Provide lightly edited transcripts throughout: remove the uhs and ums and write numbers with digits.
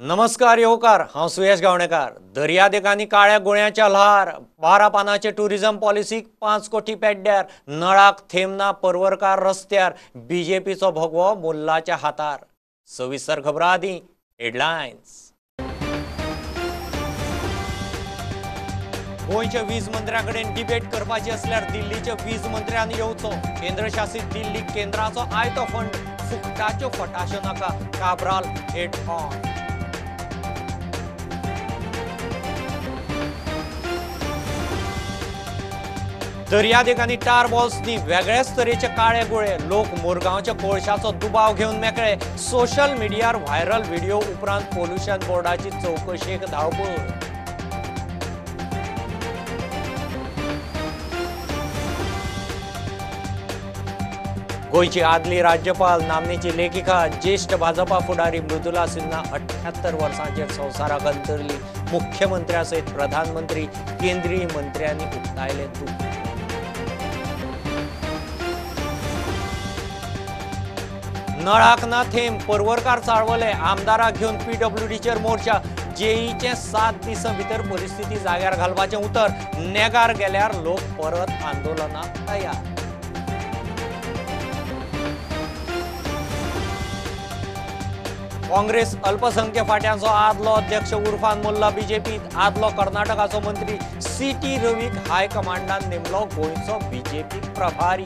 नमस्कार येवकार, हांव सुयश गावणेकार। दर्यादेगांनी काळ्या गुळ्यांच्या ल्हार, 12 पानाचे टुरिझम पॉलिसीक 5 कोटी पेड्ड्यार, नळाक थेंबना परवरकार रस्त्यार, बीजेपीचो भगवो मुल्लाच्या हातार। सविस्तर खबरां आदीं हेडलायन्स। गोंयच्या वीज मंत्र्या कडेन डिबेट करपाची असल्यार दिल्लीच्या वीज मंत्र्यान येवचो। केंद्रशासित दिल्ली केंद्राचो आयतो फंड, फुकटाच्यो फटाश्यो नाका, काब्राल हेड ऑन। दर्यादेगांनी टार बॉल्सनी वेगळेच तरेचे काळे गुळे, लोक मुरगांवच्या कोळशाचो दुबाव घेवन मेकळे। सोशल मिडियार व्हायरल व्हिडिओ उपरांत पोल्युशन बोर्डाची चवकशेक धांवपळ। गोंयची आदली राज्यपाल, नामनेची लेखिका, ज्येष्ठ भाजपा फुडारी मृदुला सिन्हा 78 वर्सांचेर संवसाराक अंतरली। मुख्यमंत्र्या सयत प्रधानमंत्री, केंद्रीय मंत्र्यांनी उक्तायलें दुख्ख। नळाक ना थेंब, परवरकार चाळवले, आमदाराक घेवन पीडब्ल्यूडीचेर मोर्चा। जेईचे 7 दिसां भितर परिस्थिती जाग्यार घालपाचें उतर, नेगार गेल्यार लोक परत आंदोलनाक तयार। काँग्रेस अल्पसंख्य फाट्यांचो आदलो अध्यक्ष उर्फान मुल्ला बीजेपीत, आदलो कर्नाटकाचो मंत्री सी टी रवीक हायकमांडान नेमलो गोंयचो बीजेपी प्रभारी।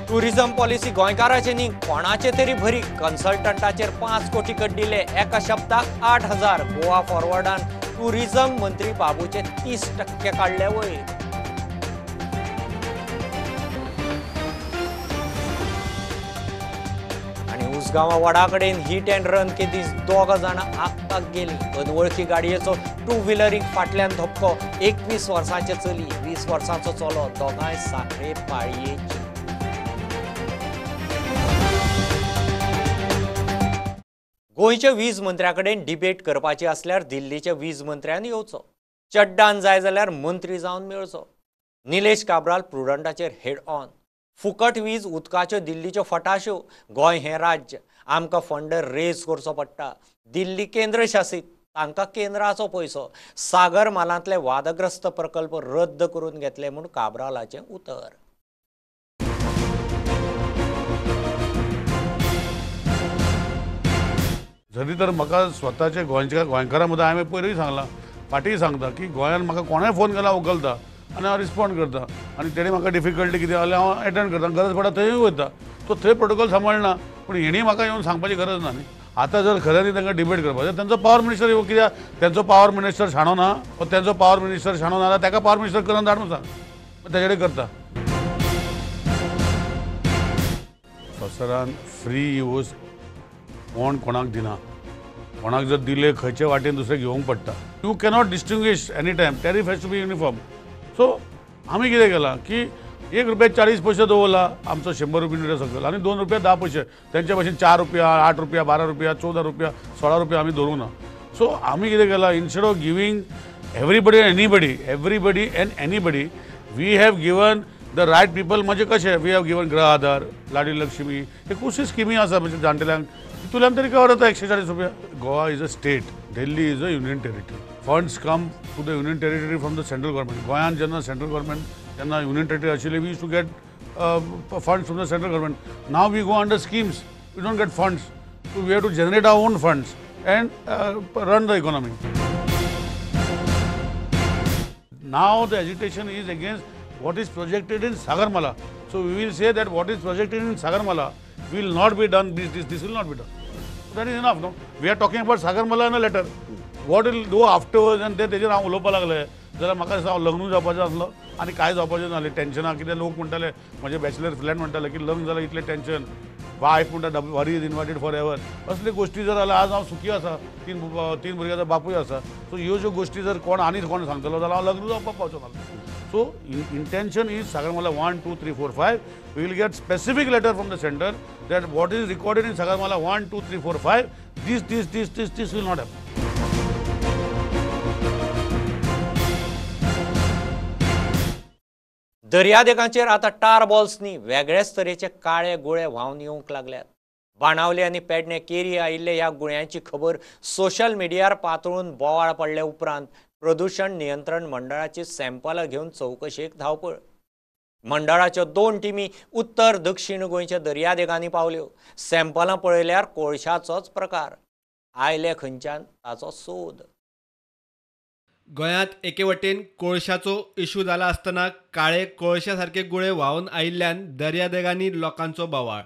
टुरिझम पॉलिसी गोंयकाराचे न्ही, कोणाचे तरी भरी, कन्सल्टंटाचेर 5 कोटी कड्डिले, एका शब्दाक 8,000। गोवा फॉरवर्डान टुरिझम मंत्री बाबूचे 30% काडले वयर। उसगांवा वडा कडेन हिट अँड रन के दीस 2 जाणां आगपाक गेली। अनवळखी गाडयेचो टू व्हिलरीक फाटल्यान धपको, 21 वर्सांचे चली, 20 वर्सांचो चलो, दोगांय साखळे पाळयेची। गोंयच्या वीज मंत्र्या कडेन डिबेट करपाची असल्यार दिल्लीच्या वीज मंत्र्यान येवचो, चड्डान जाय जाल्यार मंत्री जावन मेळचो। निलेश काब्राल प्रुडंटाचेर हेड ऑन। फुकट वीज, उदकाच्यो दिल्लीच्यो फटाश्यो, गोंय हें राज्य, आमकां फंड रेज करचो पडटा। दिल्ली केंद्रशासित, तांकां केंद्राचो पयसो। सागर मालांतले वादग्रस्त प्रकल्प रद्द करून घेतले म्हूण काब्रालाचें उतर। जरी तर म्हाका स्वताचे गोंयच्या गोंयकारां मदें हांवें पयरूय सांगलां, फाटीय सांगता की गोंयान म्हाका कोणेय फोन केला उखलता आनी हांव रिस्पोंड करता आनी तेणी म्हाका डिफिकल्टी कितें जाल्यार हांव एटेंड करता, गरज पडटा थंयूय वयता। सो थंय प्रोटोकॉल सांबाळना, पूण हेणी म्हाका येवन सांगपाची गरज ना न्ही। आतां जर खऱ्यांनी तांकां डिबेट करपाक जाय, तेंचो पावर मिनिस्टर येवं, कित्याक तेंचो पावर मिनिस्टर शाणो ना, वो तेंचो पावर मिनिस्टर शाणो ना जाल्यार ताका पावर मिनिस्टर करून धाड म्हणून सांग, तेजे कडेन करता। संवसारान फ्री यूज कोण कोणाक दिना, कोणाक जर दिले खंयचे वाटेन दुसरे घेवंक पडटा। You cannot distinguish any time, tariff has to be uniform. So आमी कितें केलां की 1 रुपया 40 पयशे दवरला आमचो 100 रुपया युनिटा सकयल, आनी 2 रुपया 10 पयशे, तेंच्या भशेन 4 रुपया, 8 रुपया, 12 रुपया, 14 रुपया, 16 रुपया आमी धरूंक ना। सो आमी कितें केलां, instead of giving everybody and anybody, everybody and anybody, we have given the right people. म्हणजे कशें, we have given Gruha Aadhaar, Ladli Lakshmi, हे खुबशी स्किमी आसा म्हणजे जाणटेल्यांक, तितूंतल्यान तरी कवर जाता 140 रुपया। Goa is a state, Delhi is a union territory. Funds come to the union territory from the central government. गोंयांत जेन्ना सेंट्रल गव्हर्मेंट जेन्ना युनियन टेरिटरी आशिल्ली, we used to get funds from the central government. Now we go under schemes, we don't get funds, so we have to generate our own funds and run the economy. Now the agitation is against what is projected in Sagarmala. So we will say that what is projected in Sagarmala will not be done, this will not be done. That is enough, no? We are talking about Sagarmala in a letter. What will do afterwards and ते तेजेर हांव उलोवपाक लागलें जाल्यार म्हाका दिसता हांव लग्न जावपाचें आसलो आनी कांय जावपाचें नासलें। टेंशनां कितें, लोक म्हणटाले, म्हजे बॅचलर फ्रेंड म्हणटाले की लग्न जाल्यार इतलें टेंशन, वायफ म्हणटा worry is invited for ever, असले गोश्टी जर जाल्यार आज हांव सुखी आसा, तीन भुरग्यांचो बापूय आसा। सो ह्यो ज्यो गोश्टी जर कोण आनी कोण सांगतलो जाल्यार हांव लग्न जावपाक पावचो ना। So intention is Sagarmala 1, 2, 3, 4, 5. We will get specific letter from the center that what is recorded in Sagarmala 1, 2, 3, 4, 5, this, this, this, this, this will not happen. दर्यादेगांचेर आतां टार बॉल्स न्ही वेगळेच तरेचे काळे गुळे व्हांवन येवंक लागल्यात. बाणावले आनी पेडणे केरी आयिल्ले ह्या गुळ्यांची खबर सोशल मिडियार पातळून बोवाळ पडले उपरांत प्रदूशण नियंत्रण मंडळाची सॅम्पलां घेवन चवकशेक धांवपळ. मंडळाच्यो 2 टिमी उत्तर दक्षिण गोंयच्या दर्यादेगांनी पावल्यो. सॅम्पलां पळयल्यार कोळशाचोच प्रकार. आयले खंयच्यान ताचो सोद. गोंयांत एके वटेन कोळशाचो इशू जाला आसतना काळे कोळशा सारके गुळे व्हांवन आयिल्ल्यान दर्यादेगांनी लोकांचो बोवाळ.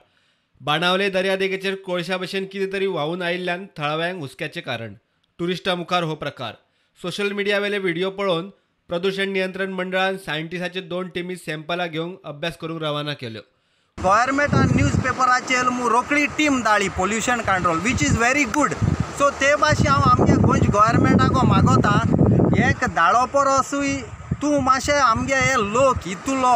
बाणावले दर्यादेगेचेर कोळशा भशेन कितें तरी व्हांवून आयिल्ल्यान थळाव्यांक हुस्क्याचें कारण. ट्युरिस्टां मुखार हो प्रकार. सोशल मिडियावेले व्हिडिओ पळोवन प्रदूशण नियंत्रण मंडळान सायंटिस्टाचे 2 टिमी सॅम्पलां घेवंक अभ्यास करूंक रवाना केल्यो. गव्हर्मेंटान न्यूज पेपराचेर रोखडी team धाडली pollution control, which is very good. So ते भाशेन हांव आमगे गोंयच्या गव्हर्मेंटाक मागोता एक धाडो परसूय तूं मातशें आमगे हे लोक इतलो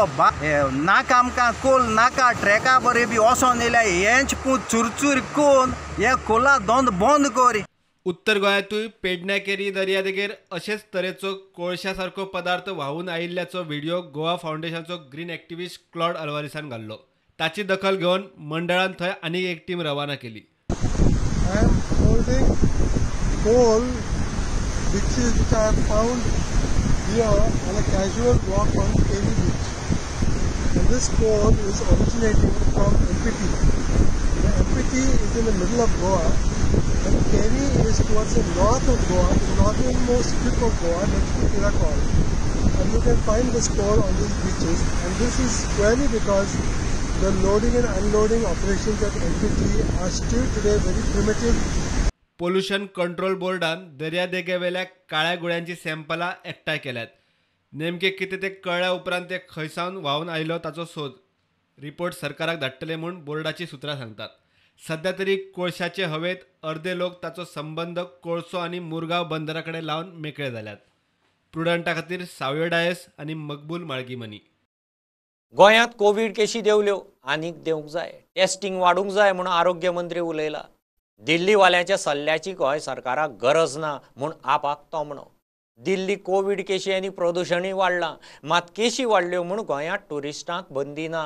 नाका आमकां कोल नाका ट्रेका बरे बी वचोन येयल्या हेंच पूण चुरचूर कोन हे कोला धंद बंद कर. उत्तर गोंयांतूय पेडण्या केरी दर्यादेगेर अशेच तरेचो कोळशा सारको पदार्थ व्हांवून आयिल्ल्याचो व्हिडिओ गोवा फावंडेशनाचो ग्रीन एक्टिविस्ट क्लॉड अल्वारिसान घाल्लो. ताची दखल घेवन मंडळान थंय आनीक एक टीम रवाना केली. I am holding coal which I have found here on a casual walk on Keri beach. And this coal is originating from MPT. The MPT is in the middle of Goa and Keri is towards the north of Goa, the northernmost tip of Goa next to Tiracol. And you can find this coal on these beaches, and this is squarely because the loading and unloading operations at MPT are still today very primitive. Pollution control बोर्डान दर्यादेगेवेल्या काळ्या गुळ्यांची सॅम्पलां एकठांय केल्यात. नेमके कितें ते कळ्ळ्या उपरांत ते खंयसावन व्हांवन आयलो ताचो सोद रिपोर्ट सरकाराक धाडटले म्हूण बोर्डाची सुत्रां सांगतात. सध्या तरी कोळशाचे हवेत अर्दे लोक ताचो संबंद कोळसो आनी मुरगांव बंदरा कडेन लावन मेकळे जाल्यात. प्रुडंटा खातीर सावयो डायस आनी मकबूल माळगीमनी. गोंयांत कोवीड केशी देंवल्यो, आनीक देंवंक जाय, टेस्टिंग वाडूंक जाय म्हूण आरोग्य मंत्री उलयला. दिल्लीवाल्यांच्या सल्ल्याची गोंय सरकाराक गरज ना म्हूण आपाक तोमणो. दिल्ली कोवीड केशी आनी प्रदुशणूय वाडलां, मात केशी वाडल्यो म्हूण गोंयांत ट्युरिस्टांक बंदी ना.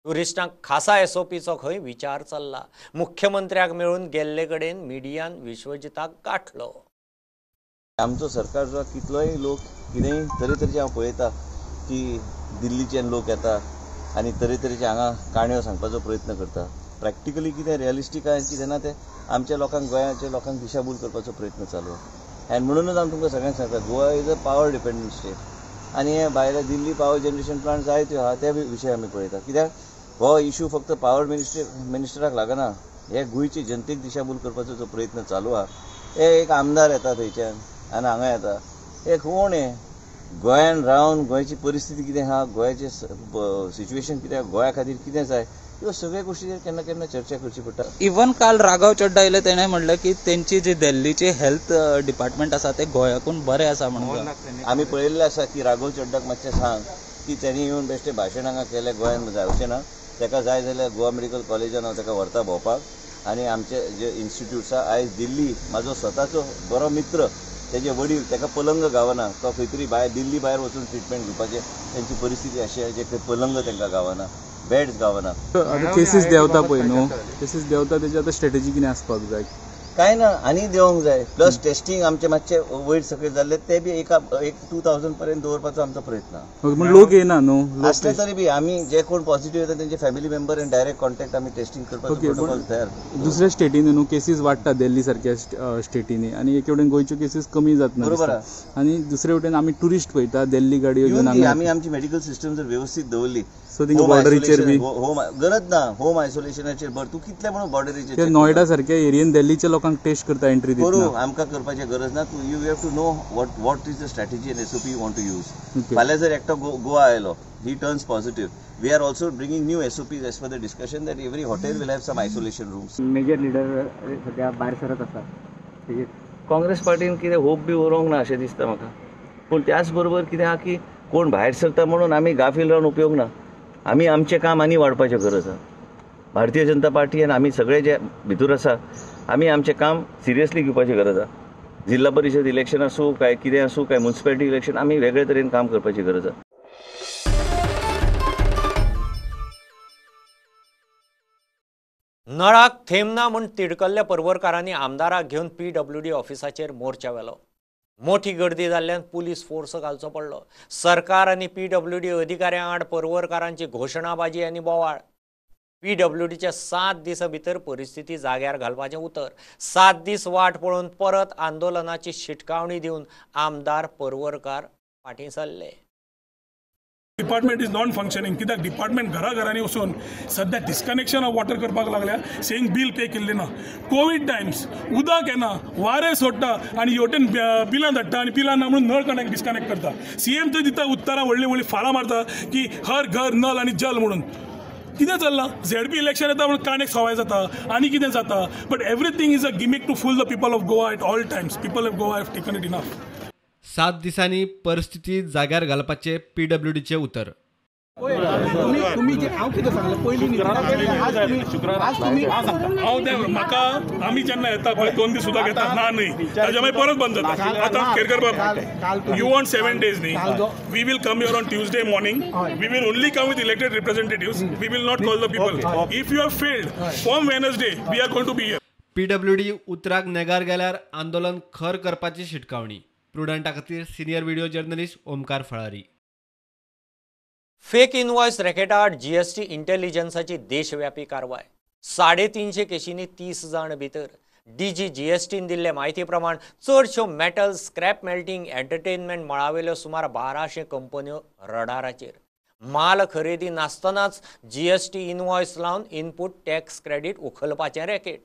ट्युरिस्टांक खासा एसओपीचो खंय विचार चल्ला. मुख्यमंत्र्याक मेळून गेल्ले कडेन मिडियान विश्वजिताक गांठलो. आमचो सरकार जो कितलोय लोक कितेंय तरेतरेचे हांव पळयता की दिल्लीचे लोक येता आनी तरेतरेचे हांगा काणयो सांगपाचो प्रयत्न करता. प्रॅक्टिकली कितें रियलिस्टीक आहा कितें ना तें आमच्या लोकांक, गोंयाच्या लोकांक दिशाभूल करपाचो प्रयत्न चालू आहा. आनी म्हणूनच आमी तुमकां सगळ्यांक सांगता, Goa is a power dependent state. आनी हे भायले दिल्ली पावर जनरेशन प्लांट जायत्यो आहा ते विशय आमी पळयता. कित्याक हो इशू फक्त पावर मिनिस्टराक लागना, हे गोंयचे जनतेक दिशाभूल करपाचो जो प्रयत्न चालू आहा. हे एक आमदार येता थंयच्यान आनी हांगा येता, हे कोण हे गोंयान रावन गोंयची परिस्थिती कितें आहा, गोंयाचें सिच्युएशन कितें आहा, गोंया खातीर कितें जाय, ह्यो सगळ्यो गोश्टीचेर केन्ना केन्ना चर्चा करची पडटा. इवन काल राघव चड्डा आयले, तेणें म्हणलें की तेंची जी दिल्लीची हेल्थ डिपार्टमेंट आसा ते गोंयाकून बरें आसा म्हणून. आमी पळयल्लें आसा की राघव चड्डाक मातशें सांग की तेणी येवन बेश्टें भाशण हांगा केलें, गोंयान जावचें ना. ताका जाय जाल्यार गोवा मेडिकल कॉलेजान हांव ताका व्हरता भोंवपाक. आनी आमचे जे इन्स्टिट्यूट्स आसा, आयज दिल्ली म्हाजो स्वताचो बरो मित्र, तेजे वडील ताका पलंग गावना, तो खंय तरी भायर दिल्ली भायर वचून ट्रिटमेंट घेवपाचें तेंची परिस्थिती अशी आसा, जे पलंग तांकां गावना, बेड्स गावना. आतां केसीस देंवता पळय न्हू, केसीस देंवता तेजी आतां स्ट्रेटजी कितें आसपाक जाय? कांय ना, आनी देंवंक जाय. प्लस टेस्टिंग आमचें मातशें वयर सकयल जाल्लें ते बी एका एक 2000 पर्यंत दवरपाचो आमचो प्रयत्न. पूण लोक येना न्हू, आसले तरी बी आमी जे कोण पॉझिटिव्ह येता तेंचे फॅमिली मेंबर आनी डायरेक्ट कॉन्टॅक्ट आमी टेस्टिंग करपाचो प्रोटोकॉल तयार. दुसऱ्या स्टेटींनी न्हू केसीस वाडटा, दिल्ली सारक्या स्टेटींनी, आनी एके वटेन गोंयच्यो केसीस कमी जातना. बरोबर. आनी दुसरे वटेन आमी ट्युरिस्ट पळयता दिल्ली गाडयो घेवन. आमी आमची मेडिकल सिस्टम जर व्यवस्थीत दवरली, सो थिंगा बॉर्डरीचेर बी होम गरज ना, होम आयसोलेशनाचेर बरं तूं कितले म्हणून बॉर्डरीचेर नोएडा सारक्या एरियेन दिल्लीच्या लोकांक टेस्ट करता एंट्री करू आमकां करपाची गरज ना. तूं you have to know what is the strategy and SOP you want to use. फाल्यां जर एकटो गोवा आयलो, he turns positive, we are also bringing new SOPs as per the discussion that every hotel will have some isolation rooms. Major leader सध्या भायर सरत आसा, काँग्रेस पार्टीन कितें hope बी उरोंक ना अशें दिसता म्हाका. पूण त्याच बरोबर कितें आहा की कोण भायर सरता म्हणून आमी गाफील रावन उपयोग ना. आमी आमचें काम आनी वाडपाचें गरज आसा. भारतीय जनता पार्टी आनी आमी सगळे जे भितर आसा, आमी आमचें काम सिरियसली घेवपाची गरज आसा. जिल्हा परिशद इलेक्शन आसूं काय कितें आसूं काय म्युनिसिपालिटी इलेक्शन, आमी वेगळे तरेन काम करपाची गरज आसा. नळाक थेंब ना म्हूण तिडकल्ल्या पर्वरकारांनी आमदाराक घेवन पीडब्ल्यूडी ऑफिसाचेर मोर्चा व्हेलो. मोठी गर्दी जाल्ल्यान पुलीस फोर्स घालचो पडलो. सरकार आनी पीडब्ल्यूडी अधिकाऱ्यां आड पर्वरकारांची घोशणाबाजी आनी बोवाळ. पीडब्ल्यूडीच्या 7 दिसां भितर परिस्थिती जाग्यार घालपाचें उतर. 7 दीस वाट पळोवन परत आंदोलनाची शिटकावणी दिवन आमदार पर्वरकार फाटीं सरले. डिपार्टमेंट is non functioning कित्याक डिपार्टमेंट घराघरांनी वचून सद्या डिस्कनेक्शन ऑफ वॉटर करपाक लागल्या, सेईंग बील पे केल्लें ना. कोवीड टायम्स उदक येना, वारें सोडटा आनी हेवटेन बिलां धाडटा आनी बिलां ना म्हणून नळ कनेक्ट डिस्कनेक्ट करता. सीएम थंय दिता उत्तरां व्हडलीं व्हडलीं फाळां मारता की हर घर नल आनी जल म्हणून. कितें चल्लां? झेडपी इलेक्शन येता म्हणून काणेक सवाय जाता आनी कितें जाता, but everything is a gimmick to fool the people of Goa at all times. People of Goa have taken it enough. 7 दिसांनी परिस्थिती जाग्यार घालपाचें पीडब्ल्यूडीचें उतर. हांव तें म्हाका आमी जेन्ना येता पळय 2 दीस उदक येता ना न्हय, ताच्या मागीर परत बंद जाता. आतां केरकर बाब, you want 7 days न्ही, we will come here on Tuesday morning. We will only come with elected representatives. We will not call the people. If you have failed from Wednesday we are going to be here. PWD उतराक नेगार गेल्यार आंदोलन खर करपाची शिटकावणी. प्रुडंटा खातीर senior video journalist Omkar Falari. Fake invoice रॅकेटाआड GST इंटेलिजन्साची देशव्यापी कारवाय. 350 केशींनी 30 जाण भितर. डीजी जीएसटीन दिल्ले म्हायती प्रमाण चडश्यो मेटल, स्क्रॅप मेल्टिंग, एंटरटेनमेंट मळावेल्यो सुमार 1200 कंपन्यो रडाराचेर. माल खरेदी नासतनाच जीएसटी इनवॉयस लावन इनपूट टॅक्स क्रेडीट उखलपाचें रॅकेट.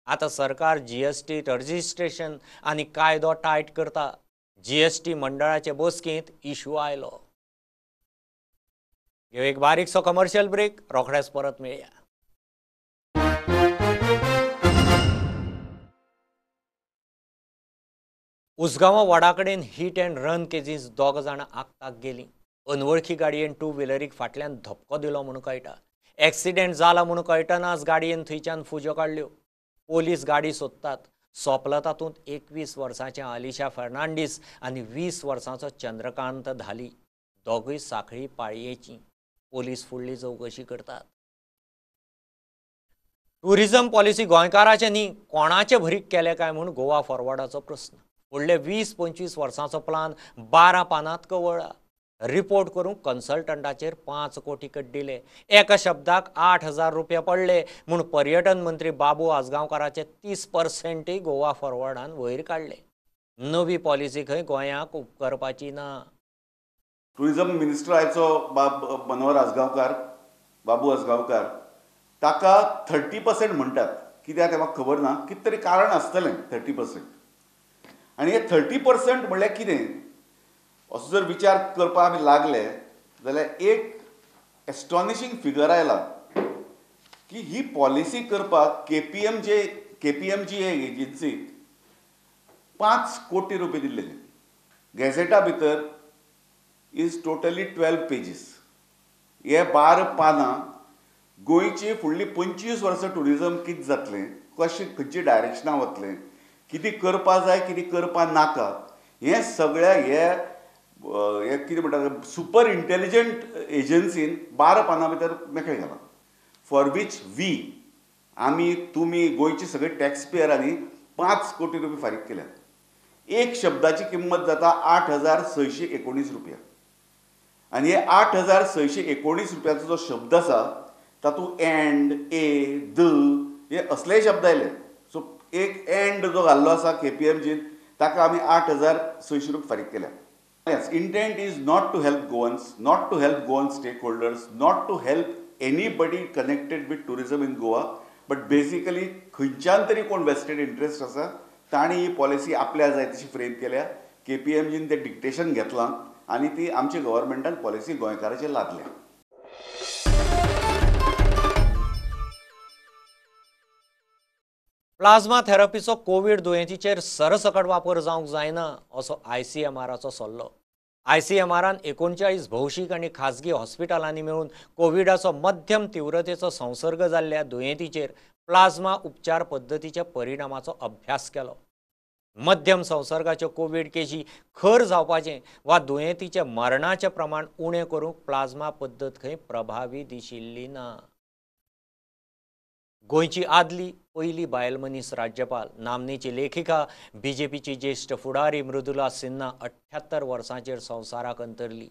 आतां सरकार जीएसटी रजिस्ट्रेशन आनी कायदो टायट करता. जीएसटी मंडळाचे बसकेंत इशू आयलो. एक बारीकसो कमर्शियल ब्रेक, रोखडेच परत मेळया. उसगांवा वडा कडेन हिट अँड रन केजीस 2 जाणां आगताक गेलीं. अनवळखी गाडयेन टू व्हिलरीक फाटल्यान धपको दिलो म्हूण कळटा. एक्सिडेंट जाला म्हूण कळटनाच गाडयेन थंयच्यान फुज्यो काडल्यो. पोलीस गाडी सोदतात. सोंपला तातूंत 21 वर्सांचें अलिशा फर्नांडीस आनी 20 वर्सांचो चंद्रकांत धाली, दोगूय साखळी पाळयेची. पोलीस फुडली चवकशी करतात. टुरिझम पॉलिसी गोंयकाराचे न्ही कोणाचे भरीक केले काय म्हूण गोवा फॉरवर्डाचो प्रस्न. फुडले 20-25 वर्सांचो प्लान 12 पानांत कवळ्ळा. रिपोर्ट करूंक कन्सल्टंटाचेर 5 कोटी कड्डिले. एका शब्दाक 8,000 रुपया पडले म्हूण पर्यटन मंत्री बाबू आजगांवकाराचे 30% गोवा फॉरवर्डान वयर काडले. नवी पॉलिसी खंय गोंयाक उपकारपाची ना. टुरिझम मिनिस्टर आयचो बाब मनोहर आजगांवकार, बाबू आजगांवकार, ताका 30% म्हणटात. कित्याक तें म्हाका खबर ना, कितें तरी कारण आसतलें 30%. आनी हे 30% म्हणल्यार कितें असो जर विचार करपाक आमी लागले जाल्यार एक एस्टॉनिशींग फिगर आयला की ही पॉलिसी करपाक केपीएमजी हे एजन्सीक 5 कोटी रुपये दिल्ले. गॅझेटा भितर is totally 12 pages. हे 12 पानां गोंयची फुडली 25 वर्सां टुरिजम कितें जातलें, कशें खंयची डायरेक्शनां वतलें, कितें करपा जाय कितें करपा नाका, हें सगळ्या हे कितें म्हणटा सुपर इंटेलिजंट एजन्सीन 12 पानां भितर मेकळें घालां. फॉर which we आमी तुमी गोंयचे सगळे टॅक्स पेयरांनी 5 कोटी रुपये फारीक केल्यात. एक शब्दाची किंमत जाता 8,619 रुपया. आनी हे 8,619 रुपयाचो जो शब्द आसा तातूंत एंड, ए, the हे असलेय शब्द आयले. सो एक एंड जो घाल्लो आसा केपीएमजीन ताका आमी 8,600 रुपया फारीक केल्या. Yes, intent is not to help Goans, not to help Goan stakeholders, not to help anybody connected with tourism in Goa, but basically खंयच्यान तरी कोण वेस्टेड इंट्रस्ट आसा तांणी ही पॉलिसी आपल्या जाय तशी फ्रेम केल्या. केपीएमजीन तें डिक्टेशन घेतलां आनी ती आमच्या गव्हर्मेंटान पॉलिसी गोंयकाराचेर लादल्या. प्लाझ्मा थेरपीचो कोवीड दुयेंतीचेर सरसकट वापर जावंक जायना असो आयसीएमआराचो सल्लो. आयसीएमआरान 39 भौशीक आनी खाजगी हॉस्पिटलांनी मेळून कोविडाचो मध्यम तीव्रतेचो संसर्ग जाल्ल्या दुयेंतीचेर प्लाझ्मा उपचार पद्दतीच्या परिणामाचो अभ्यास केलो. मध्यम संसर्गाच्यो कोवीड केशी खर जावपाचें वा दुयेंतीचें मरणाचें प्रमाण उणें करूंक प्लाझ्मा पद्दत खंय प्रभावी दिशिल्ली ना. गोंयची आदली पयली बायल मनीस राज्यपाल, नामनेची लेखिका, बीजेपीची ज्येश्ठ फुडारी मृदुला सिन्हा 78 वर्सांचेर संवसाराक अंतरली.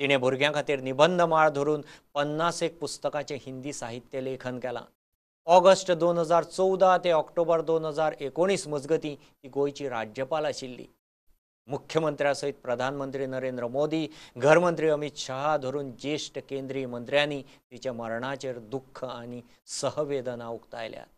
तिणें भुरग्यां खातीर निबंधमाळ धरून 50 पुस्तकांचें हिंदी साहित्य लेखन केलां. ऑगस्ट 2014 ते ऑक्टोबर 2019 मजगतीं ती गोंयची राज्यपाल आशिल्ली. मुख्यमंत्र्या सयत प्रधानमंत्री नरेंद्र मोदी, घरमंत्री अमित शहा धरून ज्येश्ठ केंद्रीय मंत्र्यांनी तिच्या मरणाचेर दुख्ख आनी सहवेदना उक्तायल्यात.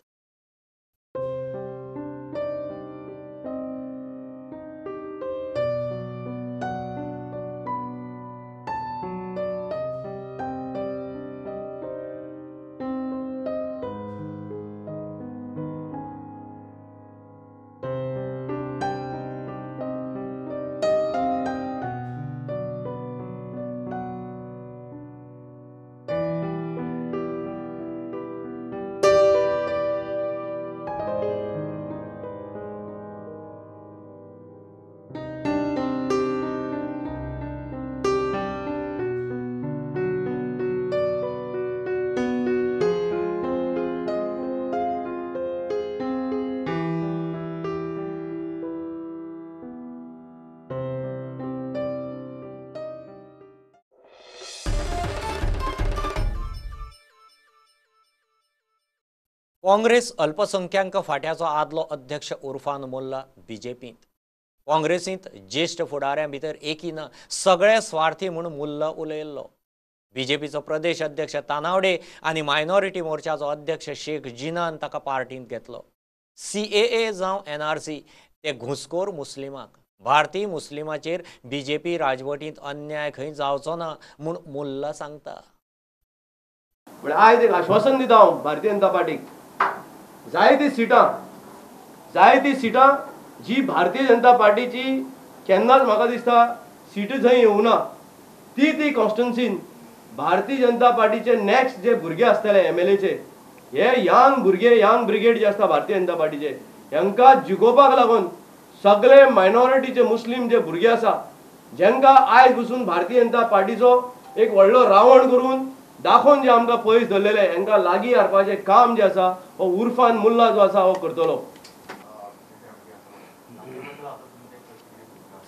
काँग्रेस अल्पसंख्याक फाट्याचो आदलो अध्यक्ष उर्फान मोल्ला बीजेपींत. काँग्रेसींत ज्येश्ठ फुडाऱ्यां भितर एकी ना, सगळे स्वार्थी म्हूण मुल्ला उलयल्लो. बीजेपीचो प्रदेश अध्यक्ष तानावडे आनी मायनॉरिटी मोर्चाचो अध्यक्ष शेख जिनान ताका पार्टींत घेतलो. CAA जावं NRC ते घुसखोर मुस्लिमाक, भारतीय मुस्लिमाचेर बीजेपी राजवटींत अन्याय खंय जावचो ना म्हूण मुल्ला सांगता. आयज एक आश्वासन दिता हांव भारतीय जनता पार्टीक, जायती सिटां जी भारतीय जनता पार्टीची केन्नाच म्हाका दिसता सीट जंय येवना ती ती कॉन्स्टिट्युन्सीन भारतीय जनता पार्टीचे नेक्स्ट जे भुरगे आसतले MLAचे, हे यंग भुरगे, यंग ब्रिगेड जे आसता भारतीय जनता पार्टीचे, हेंकां जिखोवपाक लागून सगळे मायनॉरिटीचे मुस्लीम जे भुरगे आसा जेंकां आयज पसून भारतीय जनता पार्टीचो एक व्हडलो रावण करून दाखोवन जे आमकां पयस धरलेले हेंकां लागीं हाडपाचें काम जें आसा हो उर्फान मुल्ला जो आसा हो करतलो.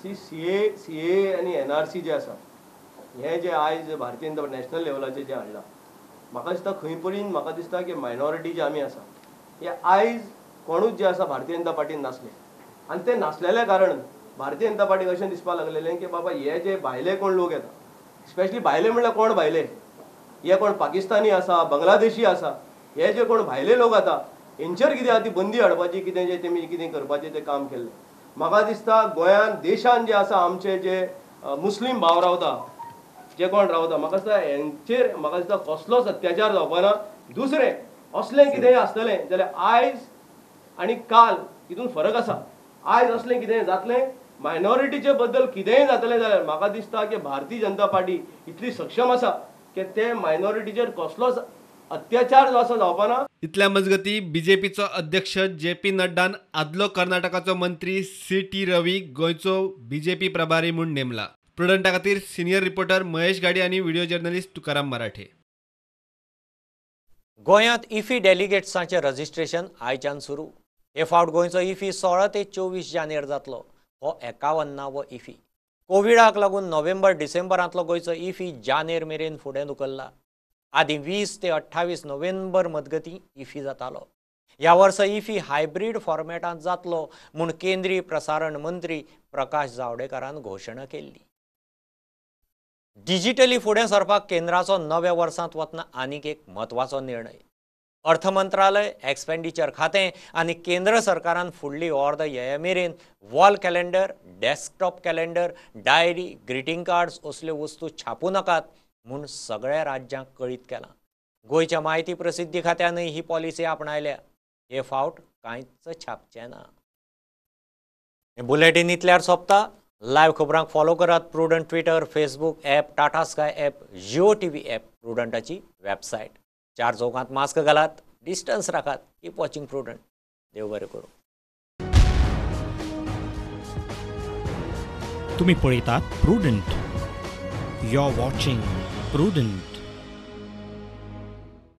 CAA आनी NRC जे आसा हें जे आयज भारतीय जनता नॅशनल लेवलाचेर जें हाडलां, म्हाका दिसता खंय परीन म्हाका दिसता की मायनॉरिटी जे आमी आसा हे आयज कोणूच जे आसा भारतीय जनता पार्टीन नासले आनी ते नासलेल्या कारण भारतीय जनता पार्टीक अशें दिसपाक लागलेलें की बाबा हे जे भायले कोण लोक येता, स्पेशली भायले म्हणल्यार कोण भायले, हे कोण पाकिस्तानी आसा, बांगलादेशी आसा, हे जे कोण भायले लोक आतां हेंचेर कितें आहा ती बंदी हाडपाची कितें जें तेमी कितें करपाचें तें काम केल्लें. म्हाका दिसता गोंयांत देशांत जे आसा आमचे जे मुस्लीम भाव रावता, जे कोण रावता, म्हाका दिसता हेंचेर म्हाका दिसता कसलोच अत्याचार जावपा ना. दुसरें असलें कितेंय आसतलें जाल्यार आयज आनी काल हितून फरक आसा. आयज असलें कितेंय जातलें, मायनॉरिटीचे बद्दल कितेंय जातलें जाल्यार म्हाका दिसता की भारतीय जनता पार्टी इतली सक्षम आसा की ते मायनॉरिटीचेर कसलोच अत्याचार जो आसा जावपा ना. इतल्या मजगती बीजेपीचो अध्यक्ष जे पी नड्डान आदलो कर्नाटकाचो मंत्री CT Ravi गोंयचो बीजेपी प्रभारी म्हूण नेमला. प्रुडंटा खातीर सिनियर रिपोर्टर महेश गाडी आनी व्हिडिओ जर्नलिस्ट तुकाराम मराठे. गोंयांत इफी डेलिगेट्सांचें रजिस्ट्रेशन आयच्यान सुरू. हे फावट गोंयचो इफी 16 ते 24 जानेर जातलो. हो 51वो इफी. कोविडाक लागून नोव्हेंबर डिसेंबरांतलो गोंयचो इफी जानेर मेरेन फुडें धुकल्ला. आदीं 20 ते 28 नोव्हेंबर मजगतीं इफी जातालो. ह्या वर्सा इफी हायब्रीड फॉर्मेटांत जातलो म्हूण केंद्रीय प्रसारण मंत्री प्रकाश जावडेकरान घोशणा केल्ली. डिजिटली फुडें सरपाक केंद्राचो नव्या वर्सांत वतना आनीक एक म्हत्वाचो निर्णय. अर्थ मंत्रालय, एक्सपेंडिचर खातें आनी केंद्र सरकारान फुडली ऑर्द ये मेरेन wall calendar, desktop calendar, diary, greeting cards असल्यो वस्तू छापूं नाकात म्हूण सगळ्या राज्यांक कळीत केलां. गोंयच्या म्हायती प्रसिद्धी खात्यानय ही पॉलिसी आपणायल्या. हे फावट कांयच छापचें ना. बुलेटीन इतल्यार सोंपता. लायव्ह खबरांक फॉलो करात Prudent Twitter, Facebook app, Tata Sky app, Jio TV app, प्रुडंटाची website. 4 चौकांत मास्क घालात, डिस्टन्स राखात. Keep watching Prudent. देव बरें करूं. तुम्ही पळयतात Prudent. You are watching Prudent.